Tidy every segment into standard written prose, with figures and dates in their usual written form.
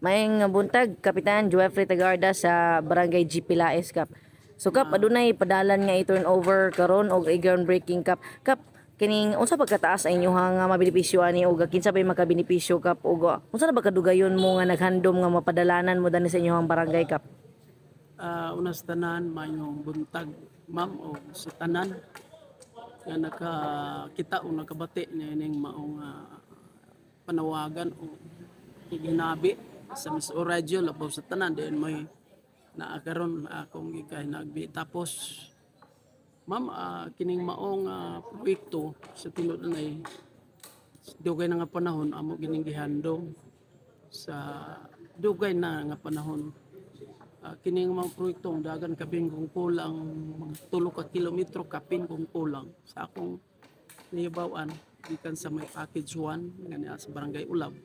Maayong buntag, Kapitan. Jeffrey Tagarda sa Barangay G. Pelaez, Kap. So Kap, adunay padalan nga i-turn over karon og i-groundbreaking, Kap. Kap, kining unsa pagkataas ang inyong nga mabenepisyo ani og kinsa bay makabenepisyo, Kap, og unsa na ba kadugayon mo nga naghandom nga mapadalanan mo dani sa inyong barangay, Kap? Una sa tanan, maayong buntag, ma'am, o sa tanan nga nakakita o nakabati niining maong panawagan o gihinabi sa Miss O Radio. Labaw sa tanan din may naa karon akong gikahinagbi. Tapos ma'am, kining maong proyekto sa tinud-anay dugay na nga panahon amo gining gihandom sa dugay na nga panahon. Kining mga proyekto ang dagan kapin kung kulang mga 3 ka kilometro kapin kung kulang sa akong nahibaw-an gikan sa may package 1 nga niya sa Barangay Ulab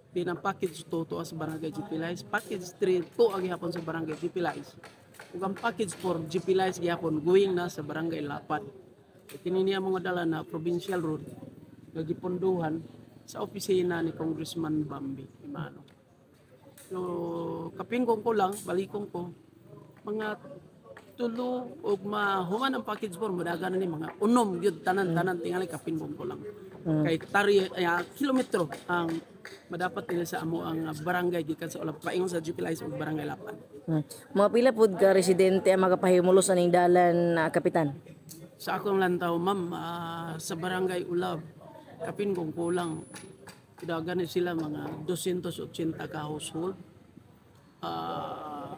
din, ang package 2 to sa Barangay GP Lais, package 3 to ang gihapon sa Barangay GP Lais ug ang package 4 GP Lais gihapon going na sa Barangay Lapad. Kini niya mga dala na provincial road nga gipondohan sa opisina ni Congressman Bambi Emano. So, kapin kong kulang, balikong ko, mga 3 og mahuman ang package 4, mudagan na ni mga 6 gyud tanan-tanan tingali kapin kong kulang. Kay tari ay, kilometro ang madapat nila sa amo ang barangay gikan sa Ulab paingon sa GP Lais ug Barangay Lapad. Mga pila pud ka residente ang makapahimulos aning dalan, Kapitan? Sa akong lantaw, ma'am, sa Barangay Ulab, kapin kong kulang, dagan ni sila mga 280 ka household.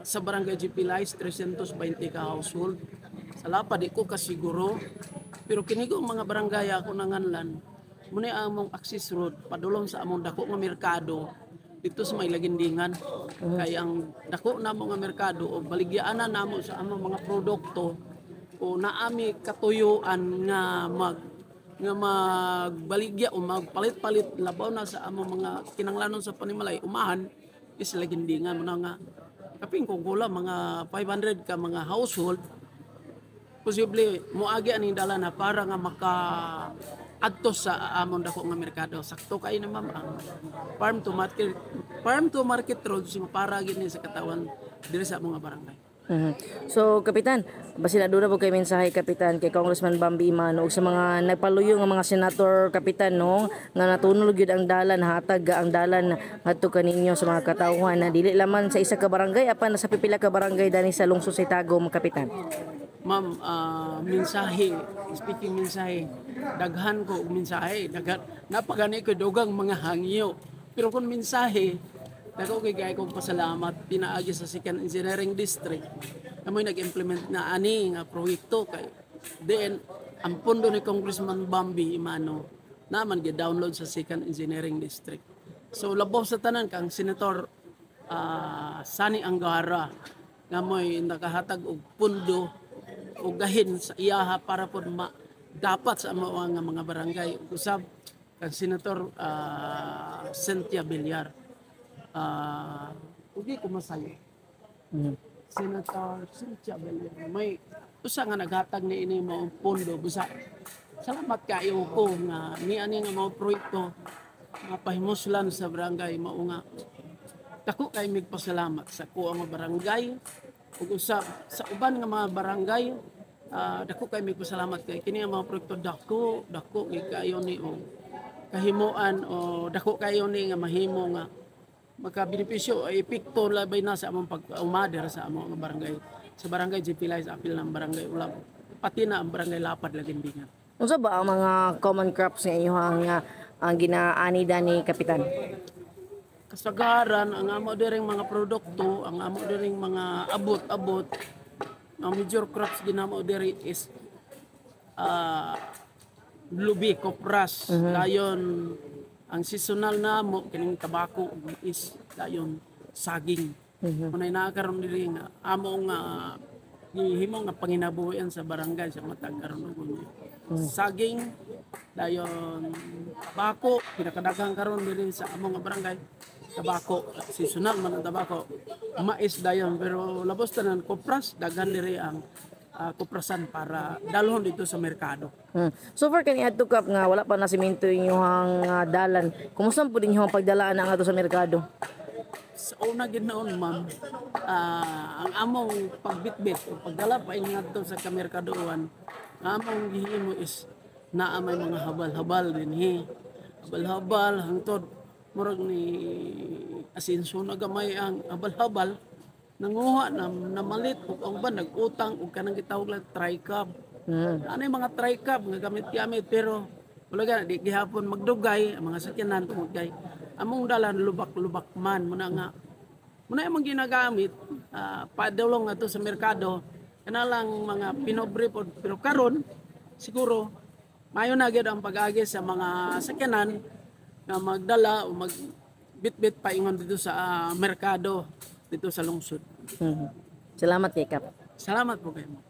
Sa Barangay GP Lais, 320 ka household. Sa Lapad, di ko kasiguro. Pero kini ko mga barangay ako nanganlan, muna ang among access road, padulong sa among dako nga merkado, dito sa may Lagindingan. Kay ang dako na nga merkado o baligyaanan namo sa among mga produkto o naami katuyuan nga magbaligya o magpalit-palit labaw na sa among mga kinanglanon sa panimalay umahan is Lagindingan mo na nga kapin kung kula mga 500 ka mga household posible moagi aning dala na para nga maka adto sa among dako nga merkado. Sakto kay na, ma'am, ang farm to market road sing para gid ni sa katawan diri sa among barangay. So, Kapitan, basin aduna po kay mensahe, Kapitan, kay Congressman Bambi Emano ug sa mga nagpaluyo nga mga senator, Kapitan, no, nga natunol gyud ang dalan, hatag ang dalan ngadto kaninyo sa mga katawhan na dili laman sa isa ka barangay apan sa pipila ka barangay dani sa lungsod sa Tagum, Kapitan. Ma'am, mensahe, speaking mensahe, daghan ko og mensahe, daghan napagani ko dugang mga hangyo. Pero kung mensahe, dako kay kay kong pasalamat pinaagi sa Second Engineering District na mo'y nag-implement na ani nga proyekto kay then ang pondo ni Congressman Bambi Emano naman gi-download sa Second Engineering District. So labaw sa tanan kang Senator Sani Angara nga mo'y nakahatag og pundo o gahin sa iyaha para pod ma dapat sa amo nga mga barangay, ug usab kang Senator Cynthia Villar, ugi ko masayo. Senator Cynthia Villar may usa nga naghatag ni ini mao pondo. Busa salamat kaayo ko nga ni ani nga mao proyekto mapahimuslan sa barangay. Mao nga dako kay mig pasalamat sa kuha nga barangay ug usab sa uban nga mga barangay. Dako kay mig pasalamat kay kini nga mga proyekto dako dako gyud kaayo ni o kahimuan o dako kayo ni nga mahimo nga makabenepisyo ay epekto labay na sa among pag-umader sa among nga barangay, sa Barangay GP Lais, apil ng Barangay Ulab, pati na ang Barangay Lapad, Lagindingan. Unsa ba ang mga common crops nga inyong ang ginaani dani, Kapitan? Kasagaran ang amo diring mga produkto, ang amo diring mga abot-abot, ang major crops ginamo diri is lubi, kopras, dayon ang seasonal na mo kining tabako is, dayon saging. Unay naa karon diri nga amo nga gihimo nga panginabuhian sa barangay sa matag karon og saging, dayon tabako. Pinakadaghang karon diri sa amo nga barangay tabako, seasonal man ang tabako, mais dayon, pero labos tanan kopras. Daghan diri ang kuprasan para dalhon dito sa merkado. So far kani adto, Kap, nga wala pa na simento inyong dalan. Kumusta po inyong pagdalaan ang ato sa merkado? Sa una gid noon, ma'am, ang among pagbitbit o pagdala pa ngadto sa kamerkaduan, ang among gihimo is naa may mga habal-habal dinhi. Habal-habal hangtod murag ni asinso na gamay ang habal-habal, nanguha na, namalit ug ang uban nag-utang og kanang gitawag lang tricab. Ano yung mga tricab nga gamit-gamit, pero wala gana di gihapon magdugay ang mga sakyanan tungod kay among dalan lubak-lubak man. Muna nga muna imong ginagamit padulong nga sa merkado, kana lang mga pinobre pod. Pero karon siguro mayo na gyud ang pag-agi sa mga sakyanan nga magdala o magbitbit paingon dito sa merkado dito sa lungsod. Salamat kay, Kap. Salamat po kayo.